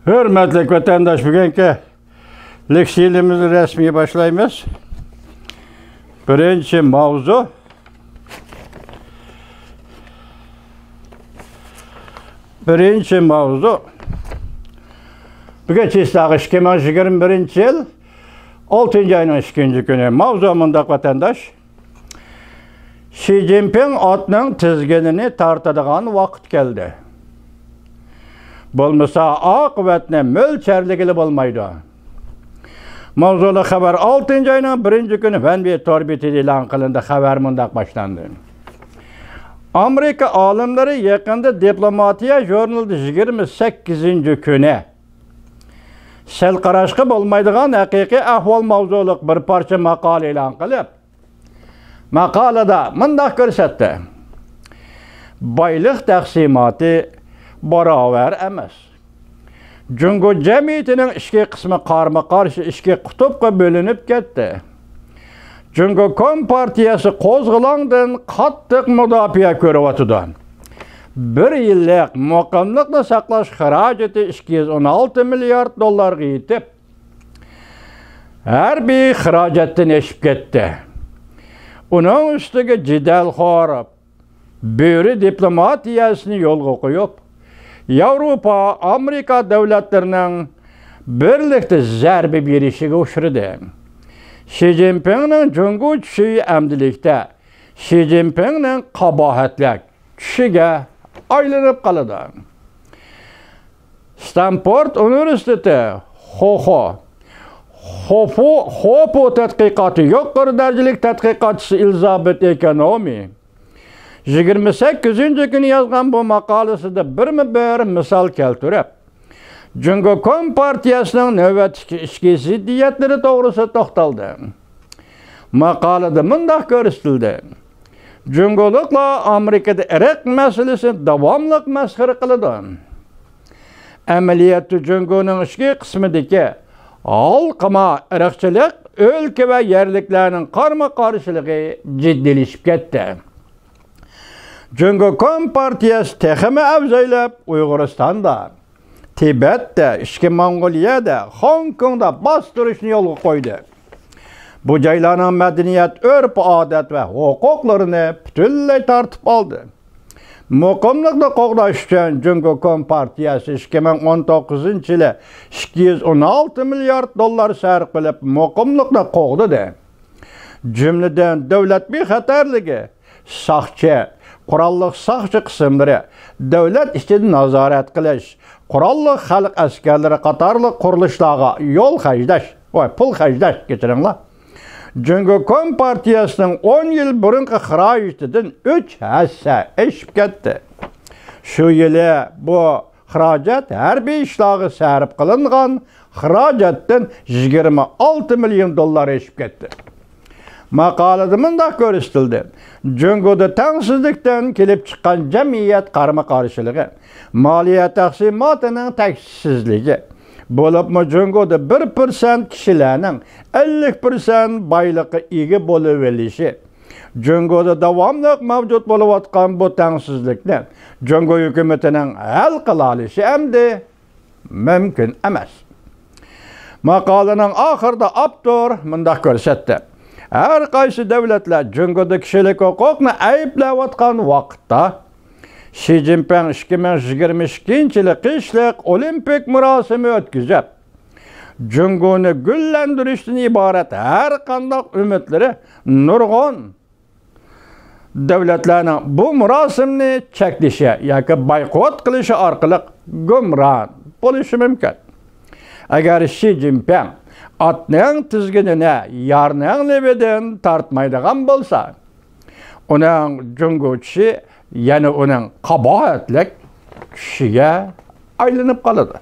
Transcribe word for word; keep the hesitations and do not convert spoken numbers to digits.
ھۆرمەتلىك ۋەتەنداش، بۈگۈنكى لېكسىيىمىزنى رەسمىي باشلايمىز. بىرىنچى ماۋزۇ. بىرىنچى ماۋزۇ. بۈگۈن چىسلاغا ئىككى مىڭ يىگىرمە بىرىنچى يىل، ئالتىنچى ئاينىڭ ئىككىنچى كۈنى. ماۋزۇ مۇنداق، ۋەتەنداش. شى جىنپىڭ ئاتنىڭ تىزگىنىنى تارتىدىغان ۋاقىت كەلدى. بولمىسا ئاقىۋەتنى مۆلچەرلىگىلى بولمايدۇ. ماۋزۇلۇق خەۋەر ئالتىنچى ئاينىڭ بىرىنچى كۈنى ۋەنبى تور بېتىدە ئېلان قىلىندى. خەۋەر مۇنداق باشلاندى. ئامېرىكا ئالىملىرى يېقىندا دىپلوماتىيە ژۇرنىلىدا يىگىرمە سەككىزىنچى كۈنى سەل قاراشقا بولمايدىغان ھەقىقىي ئەھۋال ماۋزۇلۇق بىر پارچە ماقالە ئېلان قىلىپ، ماقالىدا مۇنداق كۆرسەتتى: بايلىق تەقسىماتى باراۋەر ئەمەس. جۇڭگو جەمئىيىتىنىڭ ئىچكى قىسمى قارمۇ قارشى ئىككى قۇتۇپقا بۆلۈنۈپ كەتتى. جۇڭگو كومپارتىيەسى قوزغىلاڭدىن قاتتىق مۇداپىئە كۆرۈۋاتىدۇ. بىر يىللىق مۇقىملىقنى ساقلاش خىراجىتى ئىككى يۈز ئون ئالتە مىليارد دوللارغا يېتىپ، ھەربىي خىراجەتتىن ئېشىپ كەتتى. ئۇنىڭ ئۈستىگە جېدەلخور بۆرە دىپلوماتىيەسىنى يولغا قويۇپ، ياۋروپا، ئامېرىكا دۆلەتلىرىنىڭ بىرلىكتە زەربە بېرىشىگە ئۇچرىدى. شى جىنپىڭنىڭ جۇڭگو چۈشى ئەمدىلىكتە شى جىنپىڭنىڭ قاباھەتلىك چۈشىگە ئايلىنىپ قالىدۇ. ستانفورد ئۇنىۋېرسىتېتى، خوخو، خوپو، خوپو تەتقىقاتى يۇقىرى دەرىجىلىك تەتقىقاتچىسى ئېلىزابېت ئېكونومى يىگىرمە سەككىزىنچى كۈنى يازغان بۇ ماقالىسىدە بىرمۇ بىر مىسال كەلتۈرۈپ، جۇڭگو كومپارتىيەسىنىڭ نۆۋەتتىكى ئىچكى زىددىيەتلىرى توغرىسىدا توختالدى. ماقالىدە مۇنداق كۆرسىتىلدى: جۇڭگولۇقلار ئامېرىكىدا ئىرق مەسىلىسىنى داۋاملىق مەسخىرە قىلىدۇ. ئەمەلىيەتتە جۇڭگونىڭ ئىچكى قىسمىدىكى ھالقىما ئىرقچىلىق ئۆلكە ۋە يەرلىكلەرنىڭ قارمۇ قارشىلىقى جىددىيلىشىپ كەتتى. جۇڭگو كومپارتىيەسى تېخىمۇ ئەۋزەيلەپ، ئۇيغۇرىستاندا، تىبەتتە، ئىچكى موڭغۇلىيەدە، خوڭكوڭدا باستۇرۇشنى يولغا قويدى. بۇ جايلارنىڭ مەدەنىيەت، ئۆرپ-ئادەت ۋە ھوقۇقلىرىنى پۈتۈنلەي تارتىپ ئالدى. مۇقىملىقنى قوغداش ئۈچۈن جۇڭگو كومپارتىيەسى ئىككى مىڭ ئون توققۇزىنچى يىلى ئىككى يۈز ئون ئالتە مىليارد دوللار سەرپ قىلىپ، مۇقىملىقنى قوغدىدى. جۈملىدىن دۆلەت بىخەتەرلىكى، ساقچى، قوراللىق ساقچى قىسىملىرى، دۆلەت ئىچىدە نازارەت قىلىش، قوراللىق خەلق ئەسكەرلىرى قاتارلىق قۇرۇلۇشلارغا يول خەجلەش، ۋاي، پۇل خەجلەش، كەچۈرۈڭلار، جۇڭگو كومپارتىيەسىنىڭ ئون يىل بۇرۇنقى خىراجىتىدىن ئۈچ ھەسسە ئېشىپ كەتتى. شۇ يىلى بۇ خىراجەت ھەربىي ئىشلارغا سەرپ قىلىنغان خىراجەتتىن يىگىرمە ئالتە مىليون دوللار ئېشىپ كەتتى. ماقالىدە مۇنداق كۆرسىتىلدى: جۇڭگودا تەڭسىزلىكتىن كېلىپ چىققان جەمئىيەت قارمۇ قارشىلىقى، مالىيە تەقسىماتىنىڭ تەكشىسىزلىكى، بولۇپمۇ جۇڭگودا بىر پىرسەنت كىشىلەرنىڭ ئەللىك پىرسەنت بايلىققا ئىگە بولۇۋېلىشى، جۇڭگودا داۋاملىق مەۋجۇت بولۇۋاتقان بۇ تەڭسىزلىكنى جۇڭگو ھۆكۈمىتىنىڭ ھەل قىلالىشى ئەمدى مۇمكىن ئەمەس. ماقالىنىڭ ئاخىرىدا ئاپتور مۇنداق كۆرسەتتى: ھەر قايسى دۆلەتلەر جۇڭگودا كىشىلىك ھوقۇقنى ئەيىبلەۋاتقان ۋاقىتتا، شى جىنپىڭ ئىككى مىڭ يىگىرمە ئىككىنچى يىلى قىشلىق ئولىمپىك مۇراسىمى ئۆتكۈزۈپ، جۇڭگونى گۈللەندۈرۈشتىن ئىبارەت ھەر قانداق ئۈمىدلىرى نۇرغۇن دۆلەتلەرنىڭ بۇ مۇراسىمنى چەكلىشى ياكى بايقۇت قىلىشى ئارقىلىق گۇمران بولۇشى مۇمكىن. ئەگەر شى جىنپىڭ ئاتنىڭ تىزگىنىنى يارنىڭ لېۋىدىن تارتمايدىغان بولسا، ئۇنىڭ جۇڭگو چۈشى يەنە ئۇنىڭ قاباھەتلىك چۈشىگە ئايلىنىپ قالىدۇ.